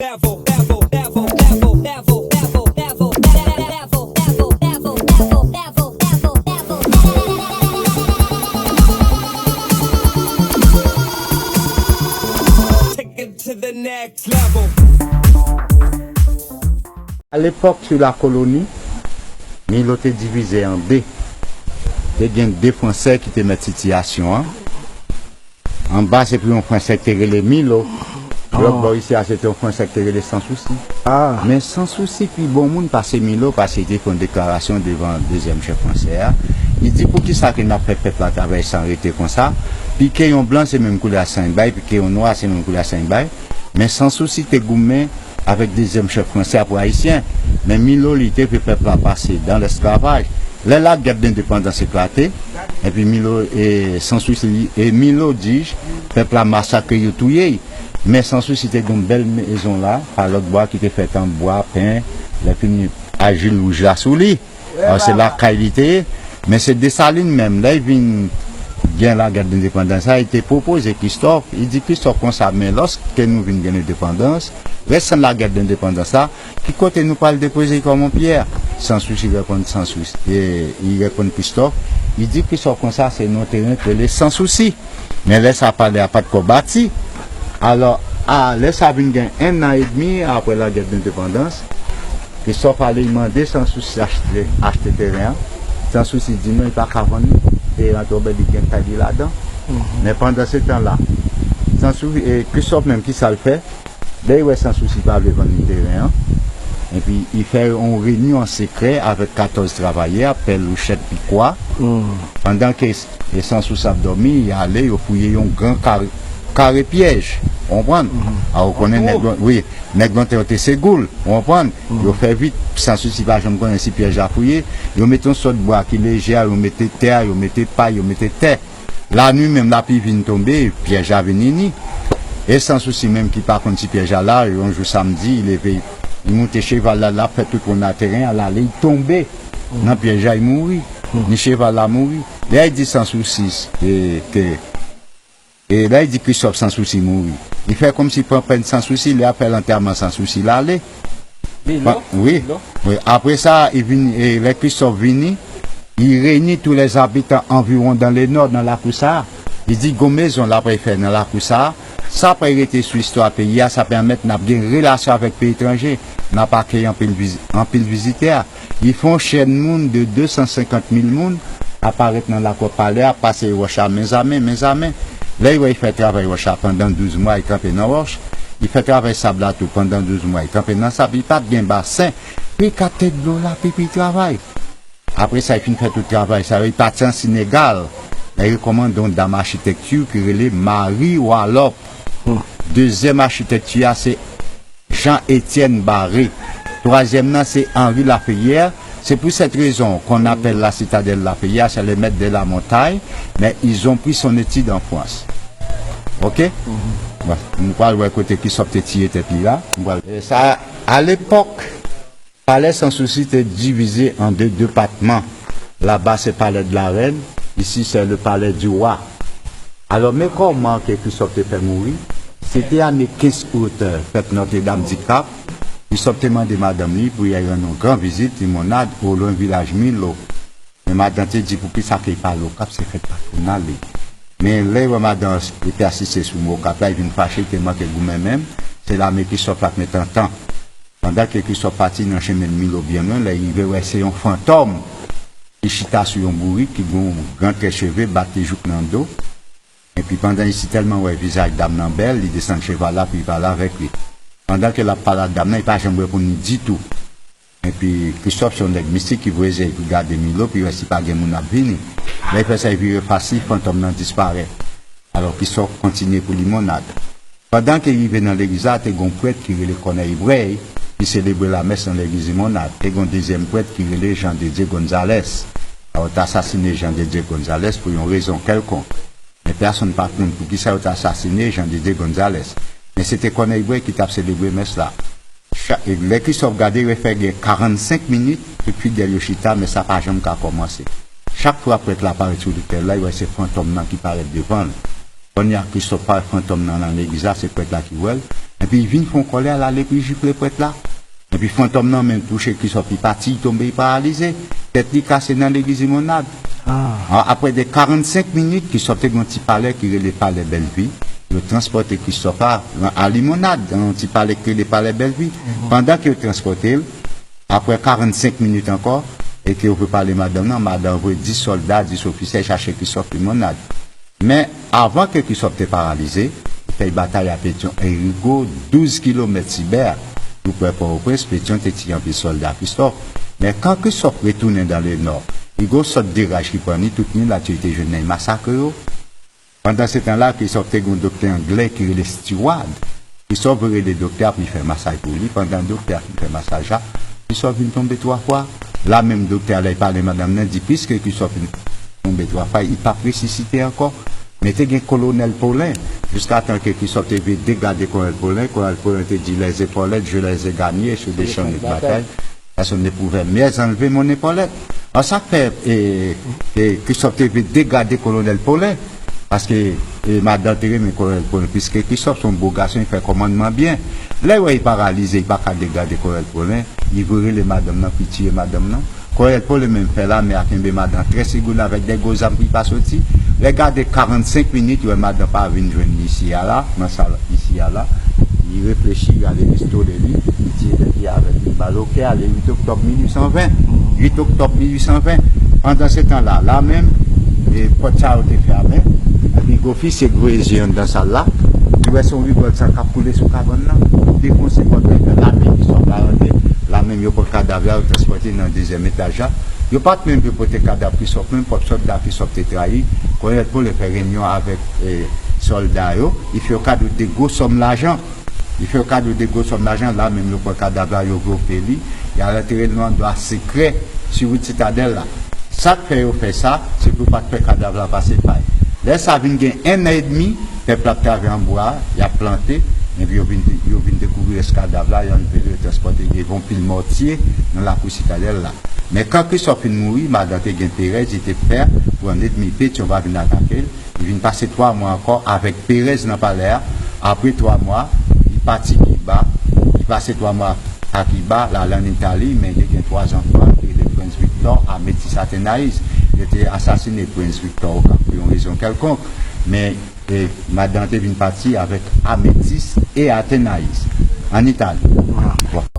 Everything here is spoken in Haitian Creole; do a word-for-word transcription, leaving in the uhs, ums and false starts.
Level, level, level, level, level, level, level, level, level, level, level, level, level, level, level, level, level, level, level. Take it to the next level. A lepòk sou lakoloni, Milo te divize an de. Te gen de Fransè ki te mèt sitiyasyon an. Anba se pou yon Fransè ki te rele Milo. Lòt bò isi a se te yon Fransè ki te rele Sansousi. Men Sansousi pi bon moun pase Milo paske li te fè yon deklarasyon devan dezyèm chèf fransè a. Li di poukisa ke n ap fè pèp la travay san rete konsa. Pike yon blan se menm koulè a san l bay, pike yon nwa se menm koulè a san l bay. Men Sansousi te goumen avèk dezyèm chèf fransè a pou ayisyen. Men Milo li te vle pèp la pase dan lesklavaj. Lè lagè dendepandans eklate, epi Milo e Sansousi e Milo di pèp la masakre yo touye y. Men Sansousi te gen yon bèl mezon la, pa lòt bò a ki te fèt an bwa, pen, lè fini ajil wouj la sou li. Alò se lakay li te ye. Men se Desalin menm, lè l vin gen lagè dendepandans la, li te pwopoze Kristòf, li di Kristòf konsa, men lòske nou vin gen lendepandans, rès san lagè dendepandans la, ki kote nou pral depoze l kòm yon pyè? Sansousi reponn Sansousi, e, li reponn Kristòf, li di Kristòf konsa se yon teren k rele Sansousi. Men lè sa pale a pa t ko bati. Alò, a, lè sa vin gen en an edmi apre lagè dendepandans, Kristòf ale li mande Sansousi achte, achte teren an. Sansousi di non, li pa ka vann li. Teren an twò bèl, li gen kay li ladan. Men pandan se tan la, Sansousi, e, Kristòf menm, kisa l fè? Lè li wè Sansousi pa vle vann li teren an, epi li fè yon reyinyon an sekrè avèk katòz travayè, pèl, wouchèt, pikwa. Pandan ke e Sansousi ap dòmi, li ale, yo fouye yon gran kare, kare pyèj. Ou konprann? A, ou konnen nèg, wi, nèg lontan yo te se goul. Ou konprann? Yo fè vit, Sansousi pa janm konnen si pyèj la fouye. Yo mete yon sòt bwa ki lejè a, yo mete tè a, yo mete pay, yo mete tè. Lanwi menm, lapli vin tonbe, pyèj la vin ini. E Sansousi menm ki pa konn si pyèj la la, yon jou samdi, li leve, li moute cheval la, l ap fè tout wonn a teren an, l ale, li tonbe nan pyèj la, li mouri. Ni cheval la mouri. Lè li di Sansousi, e, ke, e lè li di Kristòf Sansousi mouri, li fè kòmsi pran pèn Sansousi, li ap fè lantèman Sansousi, l ale. Wi, wi. Apre sa, li vini, e, lè Kristòf vini, li reyini tous les habitants environ dans le nord, nan lakou sa a. Li di gon mezon l ap fè nan lakou sa a. Sa pral rete sou istwa peyi a, sa pèmèt n ap gen relasyon avèk peyi etranje, n ap akeyi anpil viz-, anpil vizitè. Li fè yon chèn moun de de san senkant mil moun aparèt nan lakou palè a, pase wòch la men a men, men a men. Lè li wè li fè travay wòch la pandan douz mwa, li kanpe nan wòch. Li fè travay sab la tou pandan douz mwa, li kanpe nan sab. Li pa t gen basen. Pou li kapte dlo la, pou li travay. Apre sa, li fin fè tout travay sa yo, li pati an Senegal. Lè li rekòmande yon dam achitekti ki rele Marie Walop. Dezyèm achitekti a se Jean Etienne Barré. Twazyèm nan se Henri Lafayette. Se pou sèt rezon qu'on appelle la citadelle Lafayette, c'est le maître de la montagne, mais ils ont pris son étude en France. Oke? Bon, nou pral wè kote Kristòf te tiye tèt li la. Nou pral, e, sa, a lepòk, Palè Sansousi te divize an de depatman. Laba se Palais de la Reine, ici c'est le Palais du Roi. Alò, men kòman ke Kristòf te fè mouri? Se te ane kenz out, fèt Notre-Dame du Cap. Kristòf te mande madanm li pou y al rann yon gran vizit Limonad, o lwen vilaj Milo. Men madan te di poukisa ke li pa al Okap, se fèt patwonal li. Men lè l wè madan an te asiste sou men Okap la, li vin fache, li te manke goumen menm, se lame Kristòf la k met antan. Pandan ke Kristòf pati nan chemen Milo byen lwen, lè l rive, wè se yon fantòm ki chita sou yon bourik, ki gen yon gran trè cheve, bat li jouk nan do. Epi pandan li sitèlman wè vizaj dam nan bèl, li desann cheval la pou li pale avèk li. Pandan ke l ap pale ak dam nan, li pa janm reponn li ditou. Epi Kristòf se yon nèg mistik ki voye zye l pou l gade Milo, pou l wè si pa gen moun ap vini. Lè l fè sa, li vire fas li, fantòm nan disparèt. Alò Kristòf kontinye pou Limonad. Pandan ke l rive nan legliz la, te gen yon prèt ki rele Kònèy Brèy, ki selebre lamès nan legliz Limonad. Te gen yon dezyèm prèt ki rele Jean de Dieu Gonzalez. Alò, yo t asasine Jean de Dieu Gonzalez pou yon rezon kèlkonk. Men pèsonn pa t konn poukisa yo t asasine Jean de Dieu Gonzalez. Men se te Kònèy Brèy ki t ap selebre mès la. Cha-, lè Kristòf gade, li wè fè gen karannsenk minit, tout fidèl yo chita, mès la pa janm ka kòmanse. Chak fwa prèt la parèt sou lotèl la, li wè se fantòm nan ki parèt devan l. Kounye a, Kristòf pa wè fantòm nan nan legliz la, se prèt la ki wè l. Epi li vin fè yon kòlè, l ale pou l jifle prèt la. Epi fantòm nan menm touche Christophe, li pati, li tonbe, li paralize. Tèt li kase nan legliz Limonad. Apre de karannsenk minit, Christophe te gen yon ti palè ki rele Palè Bèlvi. Yo transpòte Christophe a, a Limonad, nan yon ti palè ki rele Palè Bèlvi. Pandan ke yo transpòte l, apre karannsenk minit ankò, e ke yo prepare madanm nan, madanm voye dis sòlda, dis ofisye chache Christophe Limonad. Men, avan ke Christophe te paralize, li fè batay a Pétion e Rigaud, douz kilomèt sibè, tou prè Pòtoprens. Pétion te tiye anpil sòlda Christophe. Men kan Christophe retounen dan le nò, li gen yon sòt de raj ki pran li, tout moun la te jwenn nan masakre yo. Pandan se tan la, Christophe te gen yon doktè anglè ki rele Stewart. Christophe rele doktè a pou li fè masaj pou li. Pandan doktè a fin fè masaj la, Christophe vin tonbe twa fwa. La menm doktè a, lè li pale madanm nan, di piske Christophe fin tonbe twa fwa, li p ap resisite ankò. Men te gen Kolonèl Paulin, jiskatan ke Christophe te vin degade Kolonèl Paulin. Kolonèl Paulin te di, les épaulettes, je les ai gagnées sur des champs de bataille. Personne ne pouvait mieux enlever mon épaulette. An sa k fè, e, e, Christophe te vin degade Kolonèl Paulin. Paske, e, madanm te renmen Kolonèl Paulin, piske Christophe se yon bo gason, li fè kòmandman byen. Lè yo wè li paralize, li pa ka degade Kolonèl Paulin, li voye rele madanm nan pou li tiye madanm nan. Kolonèl Paulin menm fè lame a kenbe madanm trè sigoud avèk de gwo zam pou li pa soti. Lè gade karannsenk minit, yo wè madanm pa vin jwenn li isi a la, nan sal isi a la. Li reflechi, yo ale pistole li, li tiye tèt li avèk yon bal o kè, ale uit oktòb mil uit san ven. Uit oktòb mil uit san ven. Pandan se tan la, la menm, e, pòt sa yo te fèmen. Epi gwo ofisye ki voye je anndan sal la, li wè se yon rigòl san k ap koule sou kabann nan. Li defonse pòt la, epi lame ki sòt la rantre. La menm yo pran kadav la, yo transpòte nan dezyèm etaj la. Yo pa t menm vle pote kadav Christophe, menm pwòp sòlda Christophe te trayi. Kolonèl Paulin fè reyinyon avèk, e, sòlda yo, li fè yo kado de gwo sòm lajan. Li fè yo kado de gwo sòm lajan, la menm yo pran kadav la, yo vlope li, y al antere l nan andwa sekrè sou wout Sitadèl la. Sa k fè yo fè sa, se pou yo pa t fè kadav la pase fay. Lè sa vin gen en an edmi, pèp la ap travay anba a, y ap plante, epi yo vin, yo vin dekouvri rès kadav la, yo anlve l, yo transpòte, gen yon pil mòtye nan lakou Sitadèl la. Men kan Christophe fin mouri, madanm te gen perèz, li te pè pou an edmi Pétion pa vin atake l. Li vin pase twa mwa ankò avèk perèz nan palè a. Apre twa mwa, li pati Kiba. Li pase twa mwa a Kiba, l al ann Itali, men li te gen twa zanfan, ki rele Prince Victor a Métis Athénaïs. Yo te asasine Prince Victor Oka pou yon rezon kèlkonk. Men, e, madanm te vin pati avèk Amétis e Athénaïs ann Itali. Bon.